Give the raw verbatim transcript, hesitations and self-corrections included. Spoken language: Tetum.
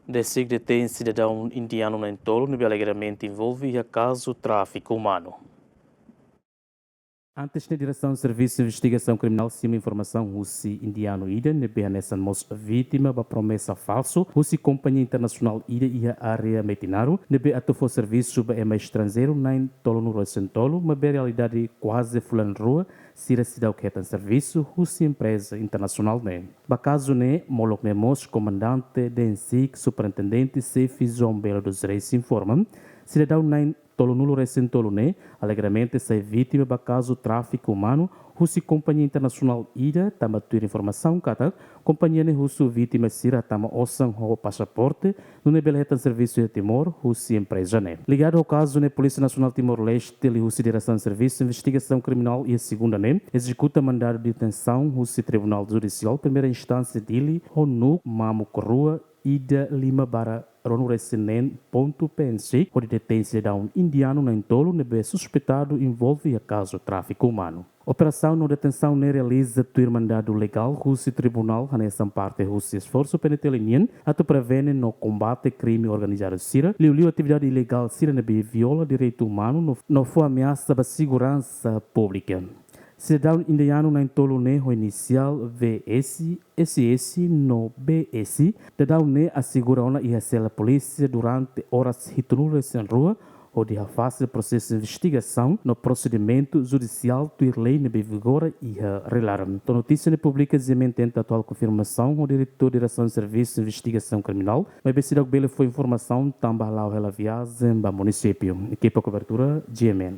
DEANCIG detein sidadaun indianu na'in-tolu ne'ebé alegradamente envolve iha kazu tráfiku umanu. Antes ne'e, Diresaun Servisu Investigasaun Kriminál simu informasaun husi indianu ida ne'ebé hanesan mós vítima ba promesa falsu husi kompañia internasionál ida iha área Metinaro, ne'ebé atu fó servisu ba ema estranjeiru na'in-tolunulu-resin-tolu, maibé realidade kuaze fulan rua sira seidauk hetan servisu husi empreza internasionál ne'e. Ba kazu ne'e, molok ne'e mós komandante DEANCIG, superintendente xefe João Belo dos Reis informa, sidadaun na'in-tolunulu-resin-tolu ne'e alegradamente sai vítima ba kazu tráfiku umanu husi kompañia internasionál ida, tanba tuir informasaun katak kompañia ne'e husu vítima sira tama osan ho pasaporte, nune'e bele hetan servisu iha Timor husi empreza ne'e. Ligadu ho kazu ne'e, Polísia Nasionál Timor-Leste liuhusi Diresaun Servisu Investigasaun Kriminál iha segunda ne'e ezekuta mandadu detensaun husi Tribunál Judisiál Primeira Instánsia Dili ho NUC mamuk rua ida lima barra ruanulu-resin-neen pontu PNC, hodi detein sidadaun indianu na'in-tolu ne'ebé suspetadu envolve iha kazu tráfiku umanu. Operasaun no detensaun ne'e realiza tuir mandadu legál husi tribunál hanesan parte husi esforsu PNTL nian atu prevene no kombate krime organizadu sira, liuliu atividade ilegál sira ne'ebé viola direitu umanu no, no fó ameasa ba seguransa públika. Sidadaun indianu na'in-tolu ne'e ho inisiál V S, S S no B S, daudaun ne'e asegura ona iha sela polísia durante oras hitunulu-resin-rua, hodi hafasil prosesu investigasaun no prosedimentu judisiál tuir lei ne'ebé vigora iha rai laran. To'o notísia ne'e publika, GMN tenta atu halo konfirmasaun ho diretór Diresaun Servisu Investigasaun Kriminál, maibé seidauk bele fó informasaun tanba hala'o hela viajen ba munisípiu. Ekipa kobertura, GMN.